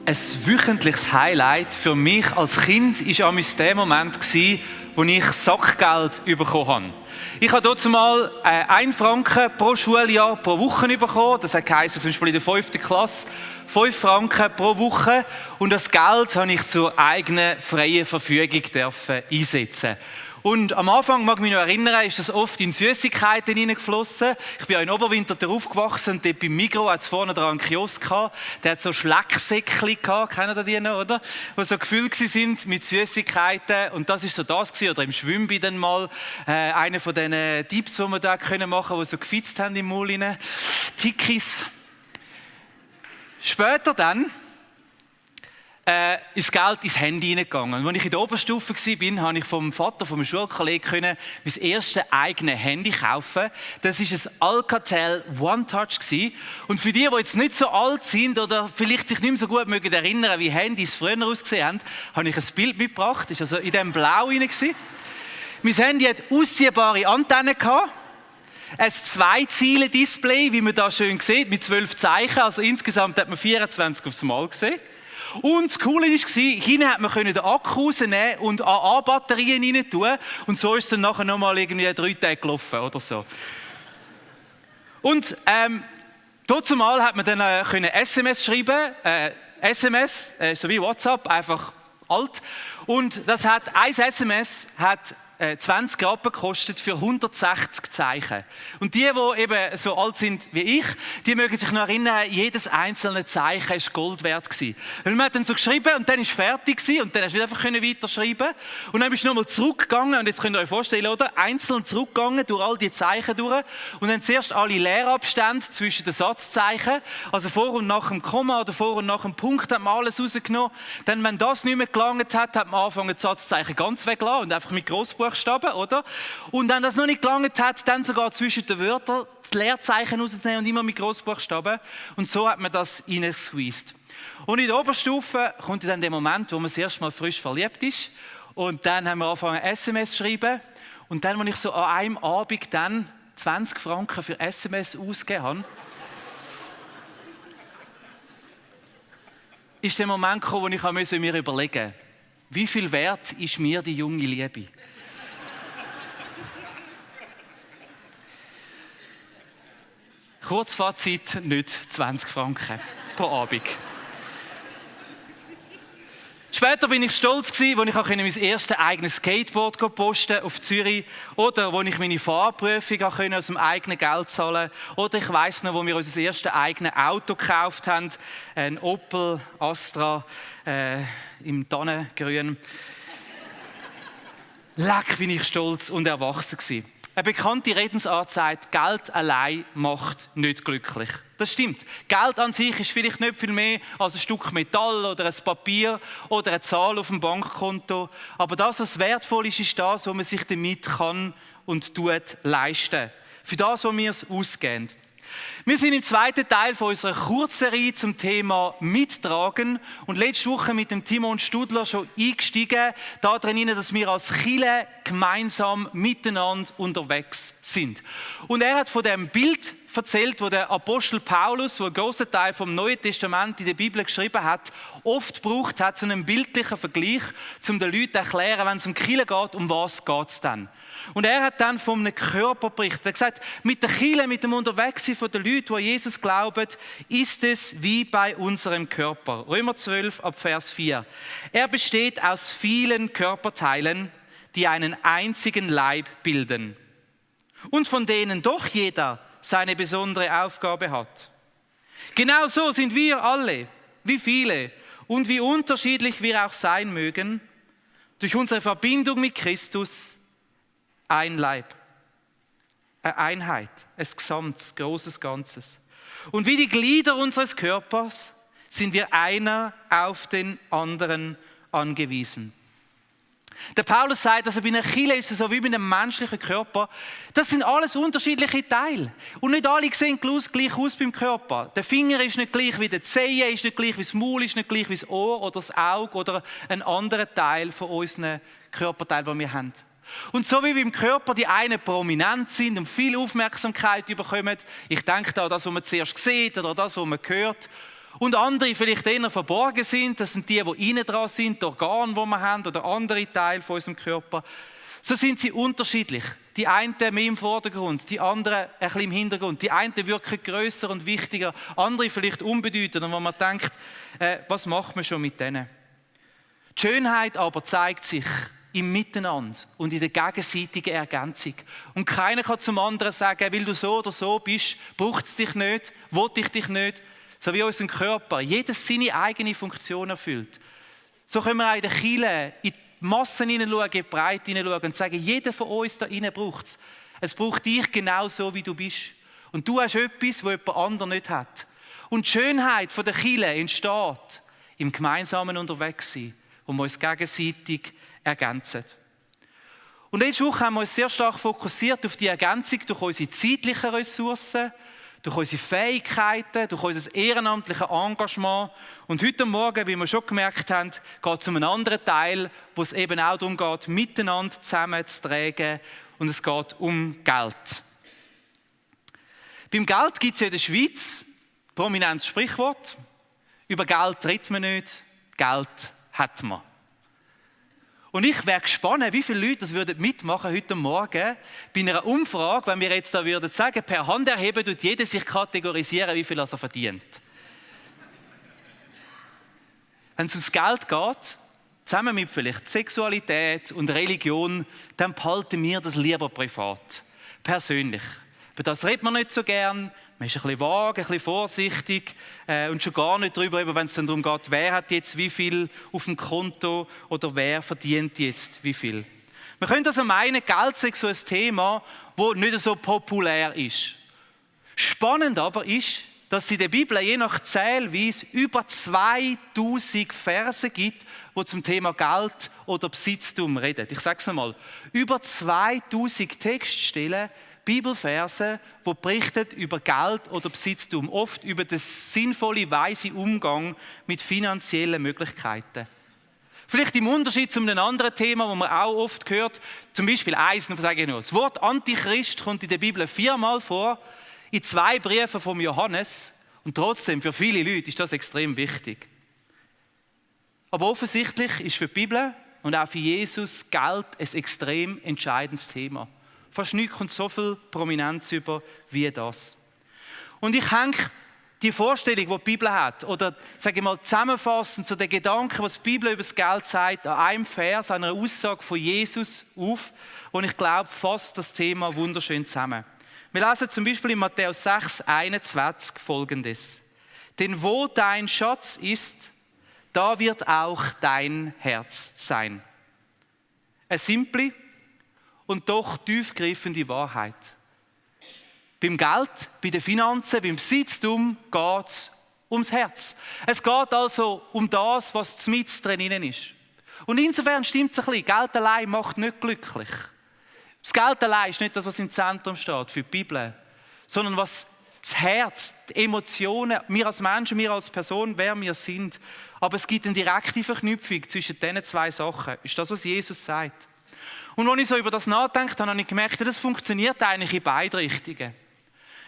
Ein wöchentliches Highlight für mich als Kind war der Moment, wo ich Sackgeld bekommen habe. Ich habe dort mal 1 Franken pro Schuljahr pro Woche bekommen. Das heisst zum Beispiel in der 5. Klasse 5 Franken pro Woche. Und das Geld habe ich zur eigenen freien Verfügung einsetzen. Und am Anfang, mag ich mich noch erinnern, ist das oft in Süßigkeiten hineingeflossen. Ich bin ja in Oberwinterthur aufgewachsen und dort beim Migros hat es vorne dran einen Kiosk gehabt. Der hat so Schlecksäckchen gehabt, kennt ihr die noch, oder? Die so gefüllt sind mit Süßigkeiten. Und das ist so das gewesen. Oder im Schwimmbad dann mal einer von diesen Dips, die wir da machen können, die so gefitzt haben im Maul rein. Tikis. Später dann ist das Geld ins Handy hineingegangen. Als ich in der Oberstufe war, habe ich vom Vater, vom Schulkollegen, mein erstes eigenes Handy kaufen. Das war ein Alcatel One Touch. Und für die jetzt nicht so alt sind oder vielleicht sich nicht mehr so gut erinnern, wie Handys früher ausgesehen haben, habe ich ein Bild mitgebracht. Das war also in diesem Blau hinein. Mein Handy hatte ausziehbare Antennen. Ein 2-Ziele-Display, wie man da schön sieht, mit 12 Zeichen. Also insgesamt hat man 24 aufs Mal gesehen. Und das Coole war, hinten hat man den Akku rausnehmen und AA-Batterien rein tun. Und so ist es dann nachher nochmal irgendwie 3 Tage gelaufen oder so. Und dazumal hat man dann SMS schreiben. SMS, so wie WhatsApp, einfach alt. Und das hat, ein SMS hat 20 Rappen gekostet für 160 Zeichen. Und die eben so alt sind wie ich, die mögen sich noch erinnern, jedes einzelne Zeichen war Gold wert gewesen. Weil man hat dann so geschrieben und dann ist fertig gewesen und dann hast du wieder einfach weiterschreiben. Und dann bist du nochmal zurückgegangen und jetzt könnt ihr euch vorstellen, oder? Einzeln zurückgegangen durch all die Zeichen durch und dann zuerst alle Leerabstände zwischen den Satzzeichen, also vor und nach dem Komma oder vor und nach dem Punkt hat man alles rausgenommen. Dann, wenn das nicht mehr gelangt hat, hat man angefangen, die Satzzeichen ganz weggelassen und einfach mit Grossbuchstaben, oder? Und wenn das noch nicht gelangt hat, dann sogar zwischen den Wörtern das Leerzeichen rauszunehmen und immer mit Grossbuchstaben. Und so hat man das reingesqueezed. Und in der Oberstufe kommt dann der Moment, wo man das erste Mal frisch verliebt ist. Und dann haben wir angefangen, SMS zu schreiben. Und dann, als ich so an einem Abend dann 20 Franken für SMS ausgegeben habe, ist der Moment gekommen, wo ich mir überlegen musste, wie viel wert ist mir die junge Liebe? Kurzfazit, nicht 20 Franken pro Abend. Später bin ich stolz gewesen, als ich mein erstes eigenes Skateboard posten auf Zürich oder wo ich meine Fahrprüfung aus dem eigenen Geld zahlen konnte. Oder ich weiss noch, wo wir unser erstes eigenes Auto gekauft haben, ein Opel Astra im Tannengrün. Leck, bin ich stolz und erwachsen gewesen. Eine bekannte Redensart sagt, Geld allein macht nicht glücklich. Das stimmt. Geld an sich ist vielleicht nicht viel mehr als ein Stück Metall oder ein Papier oder eine Zahl auf dem Bankkonto. Aber das, was wertvoll ist, ist das, was man sich damit kann und tut leisten. Für das, was wir es ausgeben. Wir sind im zweiten Teil von unserer Kurzserie zum Thema Mittragen und letzte Woche mit dem Timon Studler schon eingestiegen, da drin, dass wir als Kirche gemeinsam miteinander unterwegs sind. Und er hat von dem Bild erzählt, wo der Apostel Paulus, der einen grossen Teil vom Neuen Testament in der Bibel geschrieben hat, oft braucht hat, so einen bildlichen Vergleich, um den Leuten zu erklären, wenn es um Kirche geht, um was geht es dann. Und er hat dann von einem Körper berichtet. Er hat gesagt, mit der Kirche, mit dem Unterwegssein von den Leuten, die an Jesus glauben, ist es wie bei unserem Körper. Römer 12 ab Vers 4. Er besteht aus vielen Körperteilen, die einen einzigen Leib bilden. Und von denen doch jeder seine besondere Aufgabe hat. Genau so sind wir alle, wie viele und wie unterschiedlich wir auch sein mögen, durch unsere Verbindung mit Christus ein Leib, eine Einheit, ein Gesamt, ein großes Ganzes. Und wie die Glieder unseres Körpers sind wir einer auf den anderen angewiesen. Der Paulus sagt, also bei einer Kirche ist es so wie bei einem menschlichen Körper. Das sind alles unterschiedliche Teile. Und nicht alle sehen gleich aus beim Körper. Der Finger ist nicht gleich wie der Zehe, ist nicht gleich wie das Maul, ist nicht gleich wie das Ohr oder das Auge oder ein anderer Teil von unseren Körperteilen, die wir haben. Und so wie beim Körper die einen prominent sind und viel Aufmerksamkeit bekommen, ich denke da an das, was man zuerst sieht oder das, was man hört, Und andere vielleicht eher verborgen sind, das sind die innen dran sind, die Organe, die wir haben oder andere Teile von unserem Körper. So sind sie unterschiedlich. Die einen mehr im Vordergrund, die anderen ein bisschen im Hintergrund. Die einen wirken grösser und wichtiger, andere vielleicht unbedeutender, wo man denkt, was macht man schon mit denen? Die Schönheit aber zeigt sich im Miteinander und in der gegenseitigen Ergänzung. Und keiner kann zum anderen sagen, weil du so oder so bist, braucht es dich nicht, will ich dich nicht. So wie unser Körper, jedes seine eigene Funktion erfüllt. So können wir auch in der Kirche in die Massen hineinschauen, in die Breite hineinschauen und sagen, jeder von uns da innen braucht es. Es braucht dich genau so, wie du bist. Und du hast etwas, was jemand anderes nicht hat. Und die Schönheit der Kirche entsteht im gemeinsamen Unterwegssein, wo wir uns gegenseitig ergänzen. Und letzte Woche haben wir uns sehr stark fokussiert auf die Ergänzung durch unsere zeitlichen Ressourcen, durch unsere Fähigkeiten, durch unser ehrenamtliches Engagement. Und heute Morgen, wie wir schon gemerkt haben, geht es um einen anderen Teil, wo es eben auch darum geht, miteinander zusammen zu tragen. Und es geht um Geld. Beim Geld gibt es ja in der Schweiz ein prominentes Sprichwort. Über Geld redet man nicht, Geld hat man. Und ich wäre gespannt, wie viele Leute das würden mitmachen heute Morgen bei einer Umfrage, wenn wir jetzt da würden sagen, per Hand erheben, tut jeder sich kategorisieren, wie viel er verdient. Wenn es ums Geld geht, zusammen mit vielleicht Sexualität und Religion, dann behalten wir das lieber privat, persönlich. Über das redet man nicht so gern. Man ist ein bisschen vage, ein bisschen vorsichtig und schon gar nicht darüber, wenn es dann darum geht, wer hat jetzt wie viel auf dem Konto oder wer verdient jetzt wie viel. Man könnte also meinen, Geld sei so ein Thema, das nicht so populär ist. Spannend aber ist, dass es in der Bibel je nach Zählweise über 2000 Verse gibt, die zum Thema Geld oder Besitztum reden. Ich sage es einmal, über 2000 Textstellen, Bibelverse, die berichten über Geld oder Besitztum, oft über den sinnvollen, weisen Umgang mit finanziellen Möglichkeiten. Vielleicht im Unterschied zu einem anderen Thema, das man auch oft hört, zum Beispiel eins, sage ich noch, das Wort Antichrist kommt in der Bibel 4-mal vor, in 2 Briefen von Johannes, und trotzdem für viele Leute ist das extrem wichtig. Aber offensichtlich ist für die Bibel und auch für Jesus Geld ein extrem entscheidendes Thema. Fast nichts kommt so viel Prominenz über wie das. Und ich hänge die Vorstellung, die die Bibel hat, oder sage ich mal zusammenfassend zu den Gedanken, was die Bibel über das Geld sagt, an einem Vers, an einer Aussage von Jesus auf, und ich glaube, fasst das Thema wunderschön zusammen. Wir lesen zum Beispiel in Matthäus 6,21 Folgendes. Denn wo dein Schatz ist, da wird auch dein Herz sein. Eine simple und doch tiefgreifende Wahrheit. Beim Geld, bei den Finanzen, beim Besitztum geht es ums Herz. Es geht also um das, was mit drin ist. Und insofern stimmt es ein bisschen, Geld allein macht nicht glücklich. Das Geld allein ist nicht das, was im Zentrum steht für die Bibel, sondern was das Herz, die Emotionen, wir als Menschen, wir als Person, wer wir sind. Aber es gibt eine direkte Verknüpfung zwischen diesen 2 Sachen. Das ist das, was Jesus sagt. Und als ich so über das nachgedacht habe, habe ich gemerkt, das funktioniert eigentlich in beide Richtungen.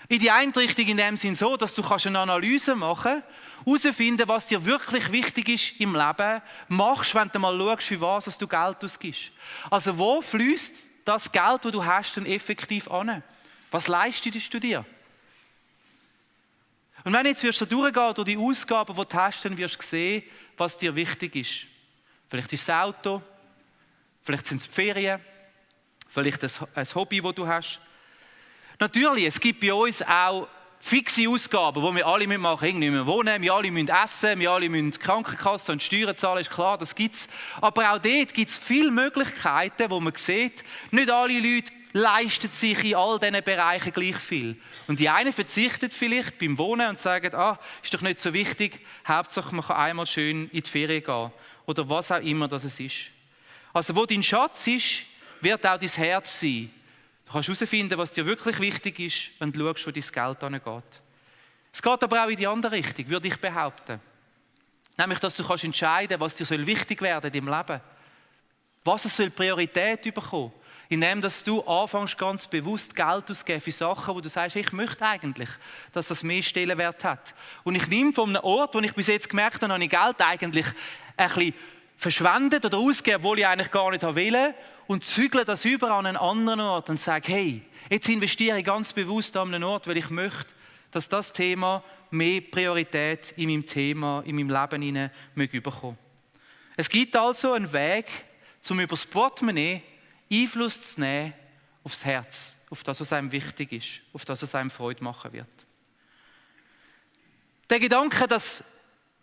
In die eine Richtung in dem Sinn so, dass du eine Analyse machen kannst, herausfinden, was dir wirklich wichtig ist im Leben, machst, wenn du mal schaust, für was du Geld ausgibst. Also wo fließt das Geld, das du hast, dann effektiv an? Was leistest du dir? Und wenn jetzt wirst du durchgehen durch die Ausgaben, die du hast, dann wirst du sehen, was dir wichtig ist. Vielleicht ist das Auto, vielleicht sind es die Ferien, vielleicht ein Hobby, das du hast. Natürlich, es gibt bei uns auch fixe Ausgaben, die wir alle machen müssen. Irgendwie wohnen, wir alle müssen essen, wir alle müssen die Krankenkasse und Steuern zahlen, ist klar, das gibt es. Aber auch dort gibt es viele Möglichkeiten, wo man sieht, nicht alle Leute leisten sich in all diesen Bereichen gleich viel. Und die einen verzichten vielleicht beim Wohnen und sagen, ist doch nicht so wichtig, Hauptsache man kann einmal schön in die Ferien gehen. Oder was auch immer das ist. Also wo dein Schatz ist, wird auch dein Herz sein. Du kannst herausfinden, was dir wirklich wichtig ist, wenn du schaust, wo dein Geld hingeht. Es geht aber auch in die andere Richtung, würde ich behaupten. Nämlich, dass du kannst entscheiden, was dir wichtig werden soll im Leben. Was es soll Priorität bekommen. Indem, dass du anfängst, ganz bewusst Geld auszugeben für Sachen, wo du sagst, ich möchte eigentlich, dass das mehr Stellenwert hat. Und ich nehme von einem Ort, wo ich bis jetzt gemerkt habe, habe ich Geld eigentlich ein bisschen verschwendet oder ausgegeben, obwohl ich eigentlich gar nicht wollte, und zügle das über an einen anderen Ort und sage, hey, jetzt investiere ich ganz bewusst an einen Ort, weil ich möchte, dass das Thema mehr Priorität in meinem Thema, in meinem Leben hinein bekommen. Es gibt also einen Weg, um über das Portemonnaie Einfluss zu nehmen aufs Herz, auf das, was einem wichtig ist, auf das, was einem Freude machen wird. Der Gedanke, dass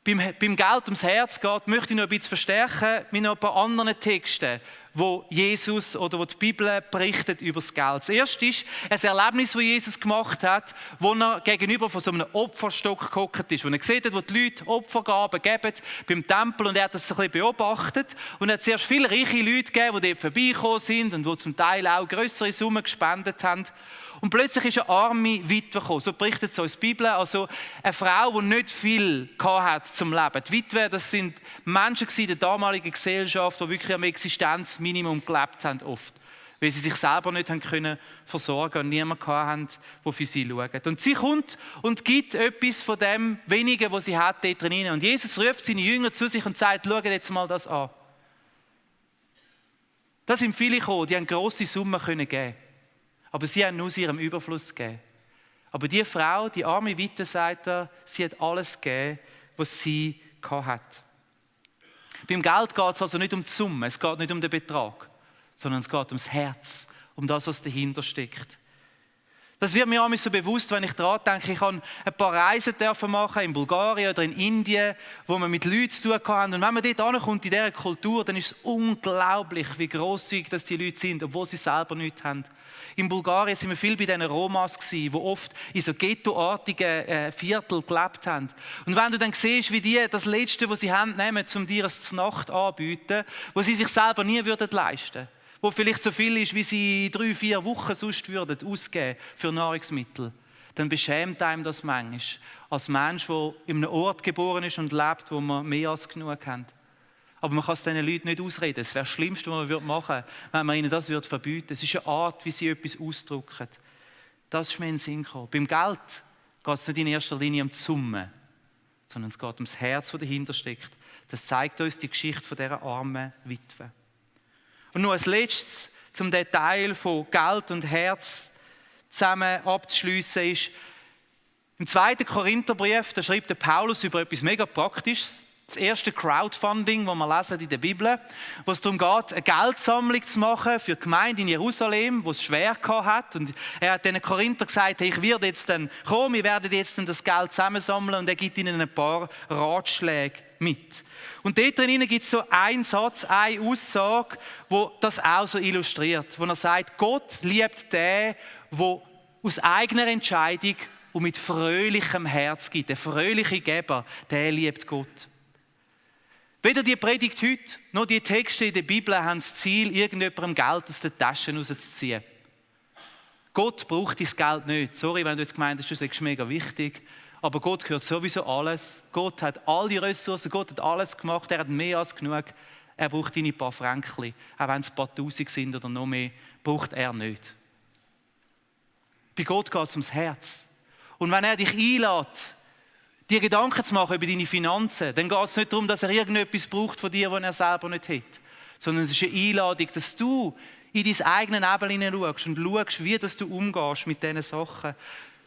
beim Geld ums Herz geht, möchte ich noch ein bisschen verstärken mit noch ein paar anderen Texten, wo Jesus oder wo die Bibel berichtet über das Geld. Das erste ist ein Erlebnis, das Jesus gemacht hat, wo er gegenüber von so einem Opferstock gehockt ist, wo er gesehen hat, wo die Leute Opfergaben geben beim Tempel, und er hat das ein bisschen beobachtet und hat zuerst viele reiche Leute gegeben, die dort vorbeigekommen sind und die zum Teil auch grössere Summen gespendet haben. Und plötzlich ist eine arme Witwe gekommen. So berichtet es uns die Bibel. Also eine Frau, die nicht viel hatte zum Leben. Die Witwe, das sind Menschen in der damaligen Gesellschaft, die wirklich am Existenzminimum gelebt haben oft. Weil sie sich selber nicht haben können versorgen und niemanden hatten, der für sie schaut. Und sie kommt und gibt etwas von dem Wenigen, was sie hat, dort drin. Und Jesus ruft seine Jünger zu sich und sagt, schaut jetzt mal das an. Da sind viele gekommen, die haben grosse Summen geben können. Aber sie haben nur aus ihrem Überfluss gegeben. Aber die Frau, die arme Witwe, sagt er, sie hat alles gegeben, was sie hat. Beim Geld geht es also nicht um die Summe, es geht nicht um den Betrag, sondern es geht ums Herz, um das, was dahinter steckt. Das wird mir auch so bewusst, wenn ich daran denke, ich habe ein paar Reisen machen in Bulgarien oder in Indien, wo man mit Leuten zu tun haben. Und wenn man dort ankommt in dieser Kultur, dann ist es unglaublich, wie grosszügig das die Leute sind, obwohl sie selber nichts haben. In Bulgarien waren wir viel bei diesen Romas, die oft in so ghettoartigen Vierteln gelebt haben. Und wenn du dann siehst, wie die das Letzte, was sie haben, nehmen, um dir eine Nacht anzubieten, wo sie sich selber nie leisten würden, wo vielleicht so viel ist, wie sie 3-4 Wochen sonst würden ausgeben für Nahrungsmittel, dann beschämt einem das manchmal. Als Mensch, der in einem Ort geboren ist und lebt, wo man mehr als genug hat. Aber man kann es diesen Leuten nicht ausreden. Es wäre das Schlimmste, was man machen würde, wenn man ihnen das verbieten würde. Es ist eine Art, wie sie etwas ausdrücken. Das ist mir in den Sinn gekommen. Beim Geld geht es nicht in erster Linie um die Summe, sondern es geht ums Herz, das dahinter steckt. Das zeigt uns die Geschichte von dieser armen Witwe. Und nur als Letztes, zum Detail von Geld und Herz zusammen abzuschliessen, ist im 2. Korintherbrief, da schreibt der Paulus über etwas mega Praktisches. Das erste Crowdfunding, das wir lesen in der Bibel, wo es darum geht, eine Geldsammlung zu machen für die Gemeinde in Jerusalem, die es schwer hat. Und er hat den Korinther gesagt, hey, ich werde jetzt dann kommen, wir werden jetzt dann das Geld zusammensammeln, und er gibt ihnen ein paar Ratschläge mit. Und dort drin gibt es so einen Satz, eine Aussage, wo das auch so illustriert, wo er sagt, Gott liebt den, der aus eigener Entscheidung und mit fröhlichem Herz gibt. Der fröhliche Geber, der liebt Gott. Weder die Predigt heute, noch die Texte in der Bibel haben das Ziel, irgendjemandem Geld aus den Taschen rauszuziehen. Gott braucht dein Geld nicht. Sorry, wenn du jetzt gemeint hast, das ist mega wichtig. Aber Gott gehört sowieso alles. Gott hat all die Ressourcen, Gott hat alles gemacht, er hat mehr als genug. Er braucht deine paar Fränkli. Auch wenn es ein paar Tausend sind oder noch mehr, braucht er nicht. Bei Gott geht es ums Herz. Und wenn er dich einlädt, dir Gedanken zu machen über deine Finanzen, dann geht es nicht darum, dass er irgendetwas braucht von dir, was er selber nicht hat. Sondern es ist eine Einladung, dass du in dein eigenes Leben hineinschaust und schaust, wie du umgehst mit diesen Sachen.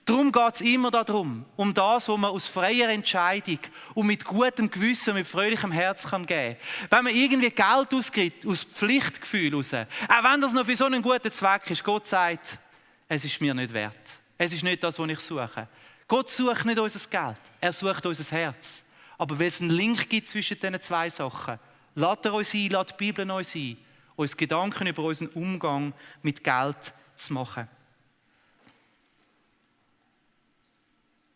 Darum geht es immer darum, um das, was man aus freier Entscheidung und mit gutem Gewissen und mit fröhlichem Herz geben kann. Wenn man irgendwie Geld ausgibt, aus Pflichtgefühl heraus, auch wenn das noch für so einen guten Zweck ist, Gott sagt, es ist mir nicht wert. Es ist nicht das, was ich suche. Gott sucht nicht unser Geld, er sucht unser Herz. Aber weil es einen Link gibt zwischen diesen zwei Sachen, lädt er uns ein, lädt die Bibel uns ein, uns Gedanken über unseren Umgang mit Geld zu machen.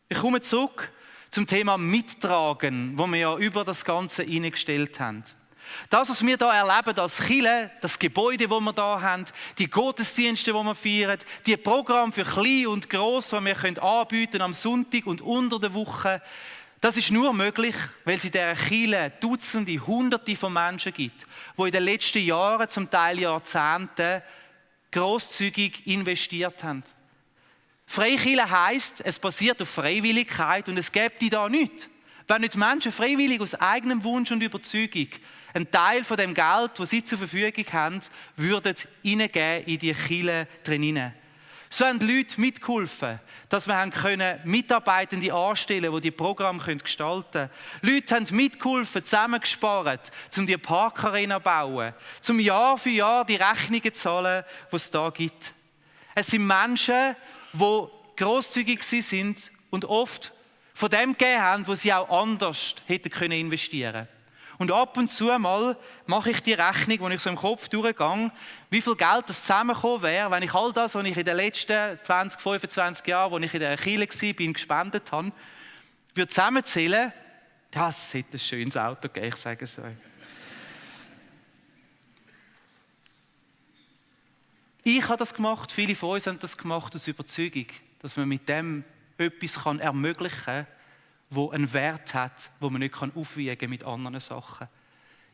Ich komme zurück zum Thema Mittragen, wo wir ja über das Ganze hineingestellt haben. Das, was wir hier erleben als Kirche, das Gebäude, das wir hier haben, die Gottesdienste, die wir feiern, die Programme für Klein und Gross, die wir anbieten am Sonntag und unter der Woche, das ist nur möglich, weil es in dieser Kirche Dutzende, Hunderte von Menschen gibt, die in den letzten Jahren, zum Teil Jahrzehnten, grosszügig investiert haben. Freikirche heisst, es basiert auf Freiwilligkeit und es gäbe die da nicht. Wenn nicht Menschen freiwillig aus eigenem Wunsch und Überzeugung einen Teil von dem Geld, das sie zur Verfügung haben, würden hineingeben in die Kirche drin. So haben die Leute mitgeholfen, dass wir Mitarbeitende anstellen können, die Programme gestalten können. Leute haben mitgeholfen, zusammengespart, um die Parkarena zu bauen, um Jahr für Jahr die Rechnungen zu zahlen, die es da gibt. Es sind Menschen, die grosszügig sind und oft von dem gegeben haben, was sie auch anders hätten investieren können. Und ab und zu mal mache ich die Rechnung, wo ich so im Kopf durchgehe, wie viel Geld das zusammengekommen wäre, wenn ich all das, was ich in den letzten 20, 25 Jahren, wo ich in der Kirche war, gespendet habe, würde zusammenzählen. Das hätte ein schönes Auto gegeben, ich sage es euch. Ich habe das gemacht, viele von uns haben das gemacht aus Überzeugung, dass man mit dem etwas ermöglichen kann, wo einen Wert hat, wo man nicht aufwiegen kann mit anderen Sachen.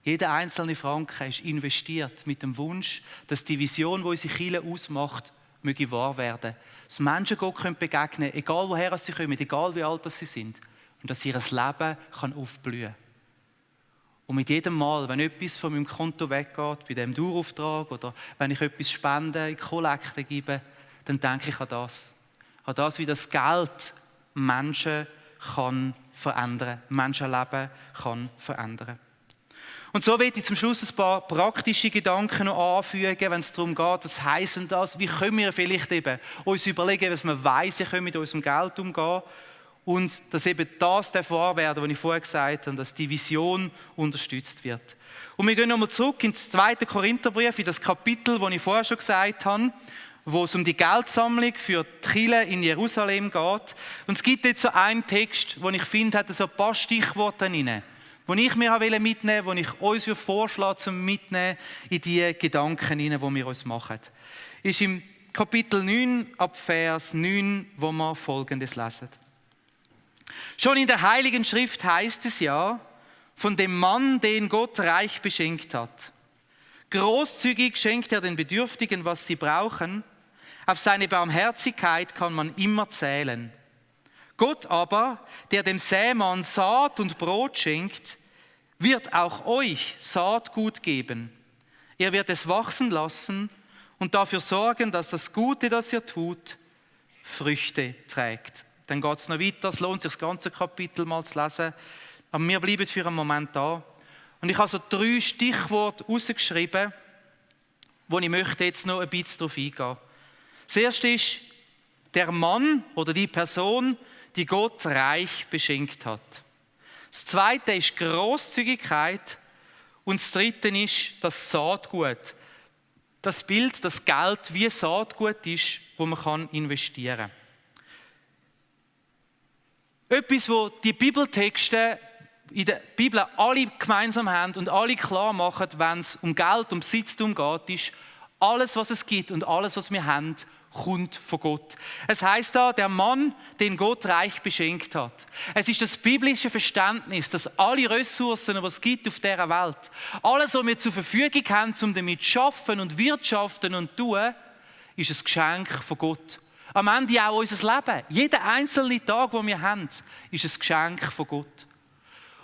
Jeder einzelne Franken ist investiert mit dem Wunsch, dass die Vision, die unsere Kirche ausmacht, möge wahr werden. Dass Menschen Gott begegnen können, egal woher sie kommen, egal wie alt sie sind. Und dass ihr Leben aufblühen kann. Und mit jedem Mal, wenn etwas von meinem Konto weggeht, bei dem Dauerauftrag oder wenn ich etwas spende, in Kollekte gebe, dann denke ich an das. An das, wie das Geld Menschen kann verändern, Menschenleben kann verändern. Und so will ich zum Schluss ein paar praktische Gedanken noch anfügen, wenn es darum geht, was heisst denn das, wie können wir vielleicht eben uns überlegen, was wir weiss, wie können wir mit unserem Geld umgehen und dass eben das wahr werden, was ich vorher gesagt habe, dass die Vision unterstützt wird. Und wir gehen nochmal zurück ins 2. Korintherbrief, in das Kapitel, das ich vorher schon gesagt habe, wo es um die Geldsammlung für die Kirche in Jerusalem geht. Und es gibt jetzt so einen Text, den ich finde, hat so ein paar Stichworte drin, die ich mir mitnehmen wollte, die ich uns vorschlage, zum Mitnehmen in die Gedanken hinein, die wir uns machen. Ist im Kapitel 9, ab Vers 9, wo wir Folgendes lesen. Schon in der Heiligen Schrift heißt es ja, von dem Mann, den Gott reich beschenkt hat. Großzügig schenkt er den Bedürftigen, was sie brauchen. Auf seine Barmherzigkeit kann man immer zählen. Gott aber, der dem Sämann Saat und Brot schenkt, wird auch euch Saatgut geben. Er wird es wachsen lassen und dafür sorgen, dass das Gute, das ihr tut, Früchte trägt. Dann geht es noch weiter, es lohnt sich das ganze Kapitel mal zu lesen. Aber wir bleiben für einen Moment da. Und ich habe so 3 Stichworte rausgeschrieben, wo ich möchte jetzt noch ein bisschen darauf eingehen. Das erste ist der Mann oder die Person, die Gott reich beschenkt hat. Das zweite ist Großzügigkeit und das dritte ist das Saatgut. Das Bild, das Geld wie Saatgut ist, wo man investieren kann. Etwas, wo die Bibeltexte in der Bibel alle gemeinsam haben und alle klar machen, wenn es um Geld, um Besitztum geht, ist, alles, was es gibt und alles, was wir haben, kommt von Gott. Es heisst da, der Mann, den Gott reich beschenkt hat. Es ist das biblische Verständnis, dass alle Ressourcen, die es gibt auf dieser Welt, alles, was wir zur Verfügung haben, um damit zu arbeiten und wirtschaften und tun, ist ein Geschenk von Gott. Am Ende auch unser Leben. Jeder einzelne Tag, den wir haben, ist ein Geschenk von Gott.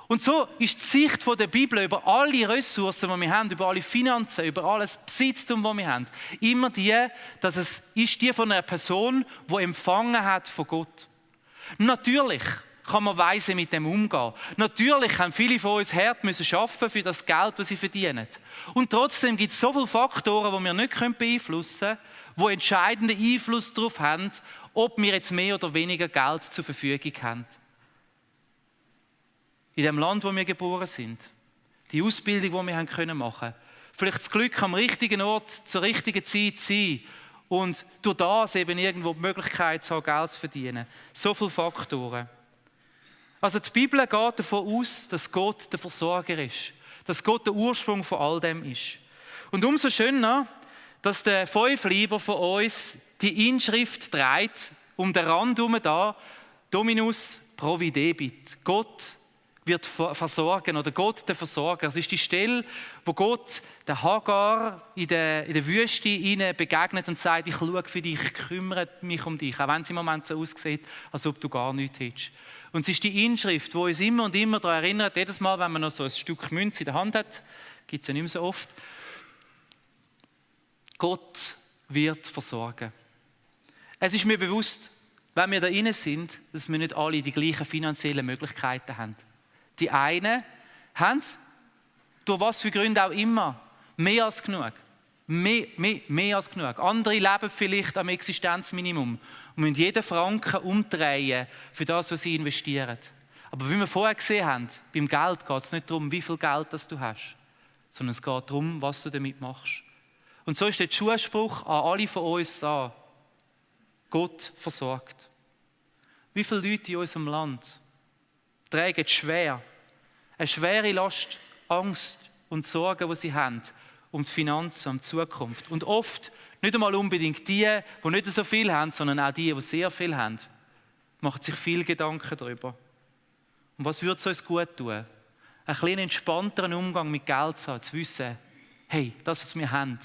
Und so ist die Sicht der Bibel über alle Ressourcen, die wir haben, über alle Finanzen, über alles Besitztum, das wir haben, immer die, dass es ist die von einer Person, die empfangen hat von Gott. Natürlich kann man weise mit dem umgehen. Natürlich haben viele von uns hart müssen arbeiten für das Geld, das sie verdienen. Und trotzdem gibt es so viele Faktoren, die wir nicht beeinflussen können, die entscheidenden Einfluss darauf haben, ob wir jetzt mehr oder weniger Geld zur Verfügung haben. In dem Land, wo wir geboren sind, die Ausbildung, die wir machen können, vielleicht das Glück, am richtigen Ort zur richtigen Zeit zu sein und durch das eben irgendwo die Möglichkeit zu haben, Geld zu verdienen. So viele Faktoren. Also die Bibel geht davon aus, dass Gott der Versorger ist, dass Gott der Ursprung von all dem ist. Und umso schöner, dass der Fünfliber von uns die Inschrift trägt, um den Rand herum da, Dominus Providebit. Gott wird versorgen, oder Gott der Versorger. Es ist die Stelle, wo Gott der Hagar in der Wüste ihnen begegnet und sagt, ich schaue für dich, ich kümmere mich um dich, auch wenn es im Moment so aussieht, als ob du gar nichts hättest. Und es ist die Inschrift, die uns immer und immer daran erinnert, jedes Mal, wenn man noch so ein Stück Münze in der Hand hat, gibt es ja nicht mehr so oft, Gott wird versorgen. Es ist mir bewusst, wenn wir da rein sind, dass wir nicht alle die gleichen finanziellen Möglichkeiten haben. Die einen haben, durch was für Gründe auch immer, mehr als genug. Mehr als genug. Andere leben vielleicht am Existenzminimum und müssen jeden Franken umdrehen für das, was sie investieren. Aber wie wir vorher gesehen haben, beim Geld geht es nicht darum, wie viel Geld das du hast, sondern es geht darum, was du damit machst. Und so ist der Zuspruch an alle von uns da. Gott versorgt. Wie viele Leute in unserem Land tragen schwer, eine schwere Last, Angst und Sorgen, die sie haben, um die Finanzen, um die Zukunft. Und oft nicht einmal unbedingt die nicht so viel haben, sondern auch die sehr viel haben, machen sich viel Gedanken darüber. Und was würde es uns gut tun? Einen bisschen entspannteren Umgang mit Geld zu haben, zu wissen, hey, das, was wir haben,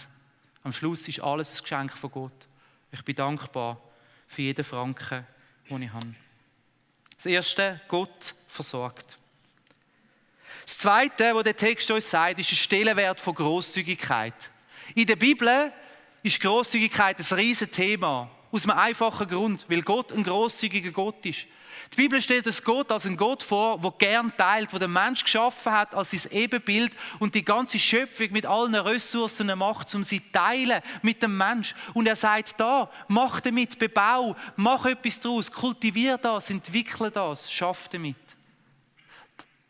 am Schluss ist alles ein Geschenk von Gott. Ich bin dankbar für jeden Franken, den ich habe. Das Erste, Gott versorgt. Das Zweite, was der Text uns sagt, ist der Stellenwert von Grosszügigkeit. In der Bibel ist Grosszügigkeit ein riesiges Thema. Aus einem einfachen Grund, weil Gott ein grosszügiger Gott ist. Die Bibel stellt uns Gott als einen Gott vor, der gern teilt, der den Menschen geschaffen hat als sein Ebenbild und die ganze Schöpfung mit allen Ressourcen macht, um sie zu teilen mit dem Menschen. Und er sagt da, mach damit, bebau, mach etwas daraus, kultivier das, entwickle das, schaff damit.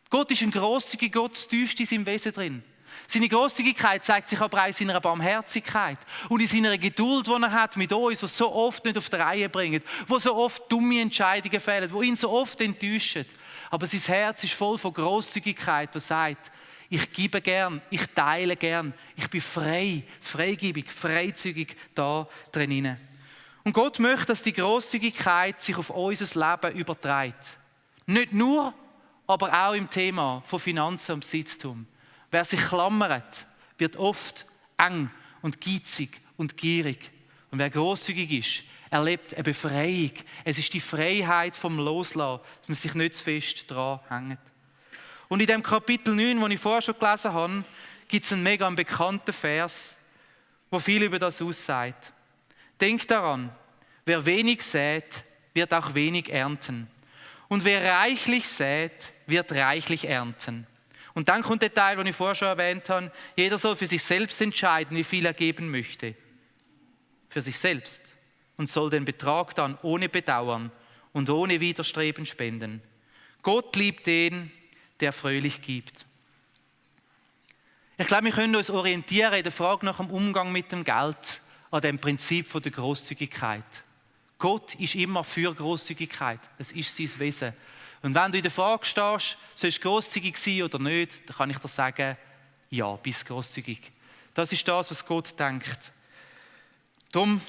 Gott ist ein grosszügiger Gott, das tiefste in seinem Wesen drin. Seine Grosszügigkeit zeigt sich aber auch in seiner Barmherzigkeit und in seiner Geduld, die er hat mit uns, die so oft nicht auf die Reihe bringen, wo so oft dumme Entscheidungen fällen, wo ihn so oft enttäuschen. Aber sein Herz ist voll von Grosszügigkeit, das sagt, ich gebe gern, ich teile gern, ich bin frei, freigebig, freizügig da drin. Und Gott möchte, dass die Grosszügigkeit sich auf unser Leben überträgt. Nicht nur, aber auch im Thema von Finanzen und Besitztum. Wer sich klammert, wird oft eng und geizig und gierig. Und wer grosszügig ist, erlebt eine Befreiung. Es ist die Freiheit vom Loslassen, dass man sich nicht zu fest dran hängt. Und in dem Kapitel 9, das ich vorher schon gelesen habe, gibt es einen mega bekannten Vers, der viel über das aussagt. Denkt daran, wer wenig sät, wird auch wenig ernten. Und wer reichlich sät, wird reichlich ernten. Und dann kommt der Teil, den ich vorher schon erwähnt habe, jeder soll für sich selbst entscheiden, wie viel er geben möchte. Für sich selbst. Und soll den Betrag dann ohne Bedauern und ohne Widerstreben spenden. Gott liebt den, der fröhlich gibt. Ich glaube, wir können uns orientieren in der Frage nach dem Umgang mit dem Geld an dem Prinzip der Grosszügigkeit. Gott ist immer für Grosszügigkeit. Es ist sein Wesen. Und wenn du in der Frage stehst, sollst du grosszügig sein oder nicht, dann kann ich dir sagen, ja, bist grosszügig. Das ist das, was Gott denkt. Darum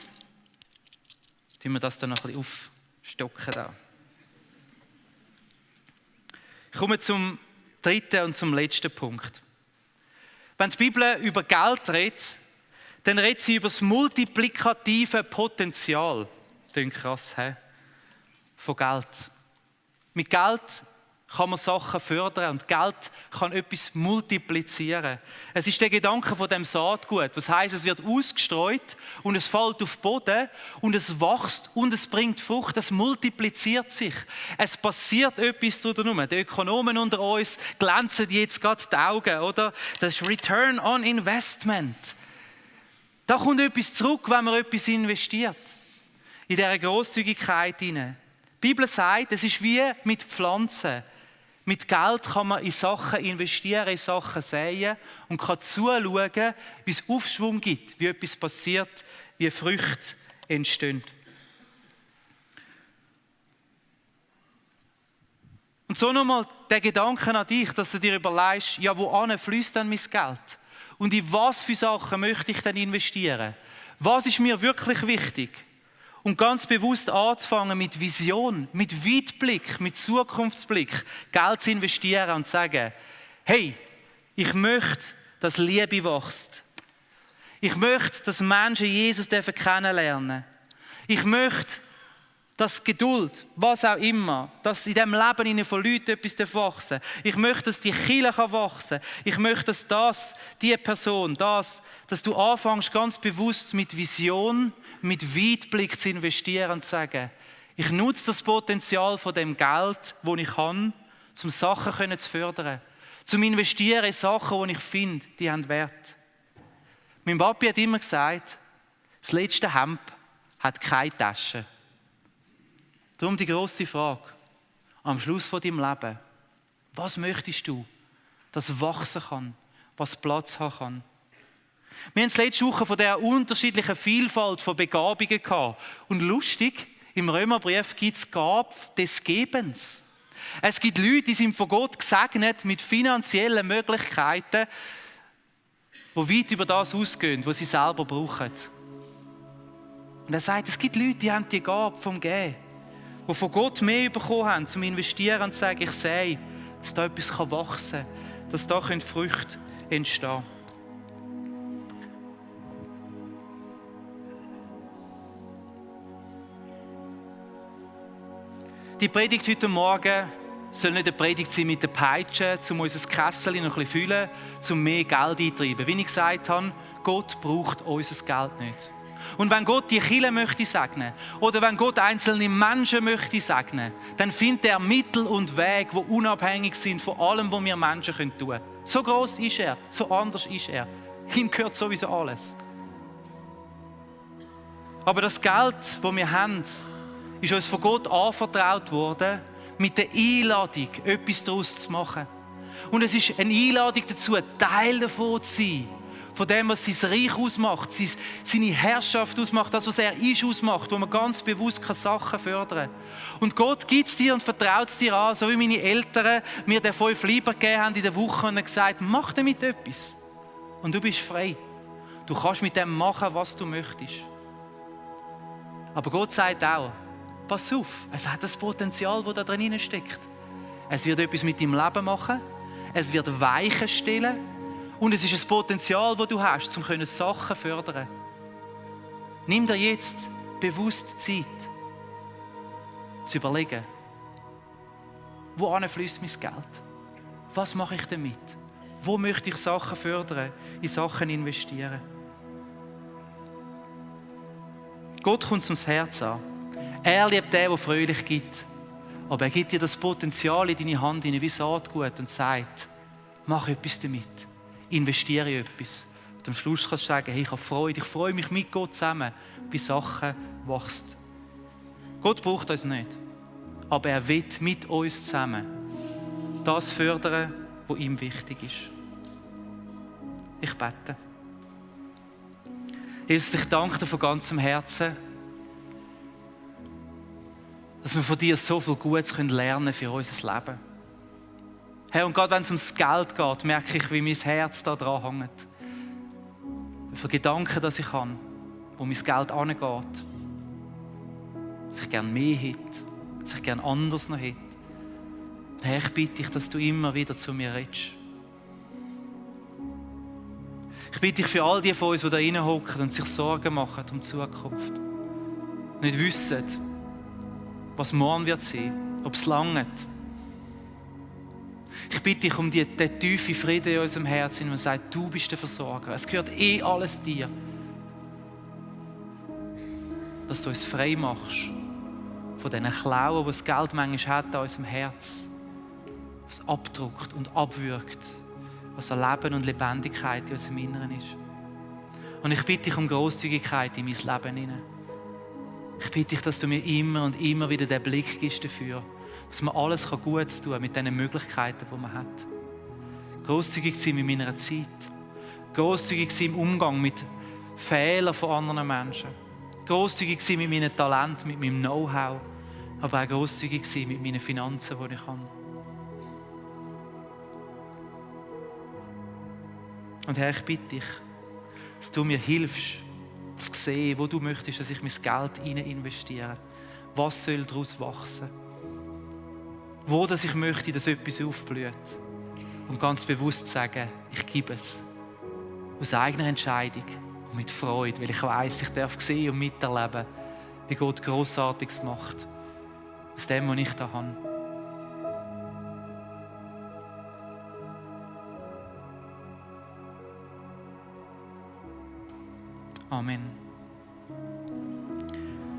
tun wir das dann noch ein bisschen aufstocken. Da. Ich komme zum dritten und zum letzten Punkt. Wenn die Bibel über Geld redet, dann redet sie über das multiplikative Potenzial. Das klingt krass, von Geld. Mit Geld kann man Sachen fördern und Geld kann etwas multiplizieren. Es ist der Gedanke von dem Saatgut. Was heisst, es wird ausgestreut und es fällt auf den Boden und es wächst und es bringt Frucht. Es multipliziert sich. Es passiert etwas drumherum. Die Ökonomen unter uns glänzen jetzt gerade die Augen, oder? Das Return on Investment. Da kommt etwas zurück, wenn man etwas investiert. In dieser Grosszügigkeit hinein. Die Bibel sagt, es ist wie mit Pflanzen. Mit Geld kann man in Sachen investieren, in Sachen säen und kann zuschauen, wie es Aufschwung gibt, wie etwas passiert, wie Früchte entstehen. Und so nochmal der Gedanke an dich, dass du dir überlegst, ja, wohin fließt denn mein Geld? Und in was für Sachen möchte ich denn investieren? Was ist mir wirklich wichtig? Und ganz bewusst anzufangen mit Vision, mit Weitblick, mit Zukunftsblick, Geld zu investieren und zu sagen, hey, ich möchte, dass Liebe wächst. Ich möchte, dass Menschen Jesus kennenlernen dürfen. Ich möchte, dass Geduld, was auch immer, dass in diesem Leben von Leuten etwas wachsen darf. Ich möchte, dass die Kirche wachsen kann. Ich möchte, dass die Person, dass du anfängst, ganz bewusst mit Vision, mit Weitblick zu investieren und zu sagen, ich nutze das Potenzial von dem Geld, das ich habe, um Sachen zu fördern, zum Investieren in Sachen, die ich finde, die haben Wert. Mein Papi hat immer gesagt, das letzte Hemd hat keine Tasche. Darum die grosse Frage, am Schluss von deinem Leben, was möchtest du, dass wachsen kann, was Platz haben kann? Wir haben letzte Woche von dieser unterschiedlichen Vielfalt von Begabungen gehabt. Und lustig, im Römerbrief gibt es Gabe des Gebens. Es gibt Leute, die sind von Gott gesegnet mit finanziellen Möglichkeiten, die weit über das ausgehen, was sie selber brauchen. Und er sagt, es gibt Leute, die haben die Gabe vom Geben, die von Gott mehr bekommen haben, zum Investieren und zu sagen, ich sehe, dass da etwas wachsen kann, dass da Früchte entstehen können. Die Predigt heute Morgen soll nicht eine Predigt sein mit der Peitsche, um unser Kessel noch ein bisschen füllen, um mehr Geld einzutreiben. Wie ich gesagt habe, Gott braucht unser Geld nicht. Und wenn Gott die Kirche möchte segnen oder wenn Gott einzelne Menschen möchte segnen, dann findet er Mittel und Wege, die unabhängig sind von allem, was wir Menschen tun können. So gross ist er, so anders ist er. Ihm gehört sowieso alles. Aber das Geld, das wir haben, ist uns von Gott anvertraut worden, mit der Einladung, etwas daraus zu machen. Und es ist eine Einladung dazu, Teil davon zu sein. Von dem, was sein Reich ausmacht, seine Herrschaft ausmacht, das, was er ist, ausmacht, wo man ganz bewusst Sachen fördern kann. Und Gott gibt es dir und vertraut es dir an, so wie meine Eltern mir den 5 Lieber gegeben haben in der Woche und gesagt, mach damit etwas. Und du bist frei. Du kannst mit dem machen, was du möchtest. Aber Gott sagt auch, pass auf, es hat das Potenzial, das da drin steckt. Es wird etwas mit deinem Leben machen, es wird Weichen stellen und es ist ein Potenzial, das du hast, um Sachen zu fördern. Nimm dir jetzt bewusst Zeit, zu überlegen, wohin fließt mein Geld? Was mache ich damit? Wo möchte ich Sachen fördern, in Sachen investieren? Gott kommt ums Herz an. Er liebt den, der fröhlich gibt. Aber er gibt dir das Potenzial in deine Hand wie Saatgut und sagt, mach etwas damit. Investiere in etwas. Und am Schluss kannst du sagen, hey, ich habe Freude. Ich freue mich mit Gott zusammen, wie Sachen wachsen. Gott braucht uns nicht. Aber er will mit uns zusammen das fördern, was ihm wichtig ist. Ich bete. Jesus, ich danke dir von ganzem Herzen, dass wir von dir so viel Gutes lernen können für unser Leben. Herr, und gerade wenn es ums Geld geht, merke ich, wie mein Herz da dran hängt. Wie viele Gedanken dass ich habe, wo mein Geld angeht. Dass ich gerne mehr hätte, dass ich gerne anders noch hätte. Und Herr, ich bitte dich, dass du immer wieder zu mir redest. Ich bitte dich für all die von uns, die da reinhocken und sich Sorgen machen um die Zukunft. Nicht wissen, was morgen wird sein, ob es langt. Ich bitte dich um den tiefen Frieden in unserem Herzen, der sagt, du bist der Versorger. Es gehört alles dir. Dass du uns frei machst von diesen Klauen, die das Geld manchmal hat an unserem Herz. Was abdruckt und abwirkt, was an Leben und Lebendigkeit in unserem Inneren ist. Und ich bitte dich um Grosszügigkeit in mein Leben hinein. Ich bitte dich, dass du mir immer und immer wieder den Blick gibst dafür, dass man alles Gutes tun kann mit den Möglichkeiten, die man hat. Grosszügig sein mit meiner Zeit. Grosszügig sein im Umgang mit Fehlern von anderen Menschen. Grosszügig sein mit meinem Talent, mit meinem Know-how. Aber auch grosszügig sein mit meinen Finanzen, die ich habe. Und Herr, ich bitte dich, dass du mir hilfst, zu sehen, wo du möchtest, dass ich mein Geld rein investiere. Was soll daraus wachsen? Wo dass ich möchte, dass etwas aufblüht. Und ganz bewusst sagen, ich gebe es. Aus eigener Entscheidung und mit Freude, weil ich weiss, ich darf sehen und miterleben, wie Gott Grossartiges macht. Aus dem, was ich da habe. Amen.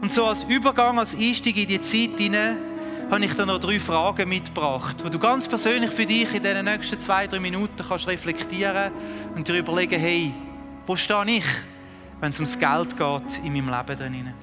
Und so als Übergang, als Einstieg in die Zeit hinein, habe ich dir noch 3 Fragen mitgebracht, wo du ganz persönlich für dich in den nächsten 2-3 Minuten kannst reflektieren und dir überlegen, hey, wo stehe ich, wenn es ums Geld geht in meinem Leben drin?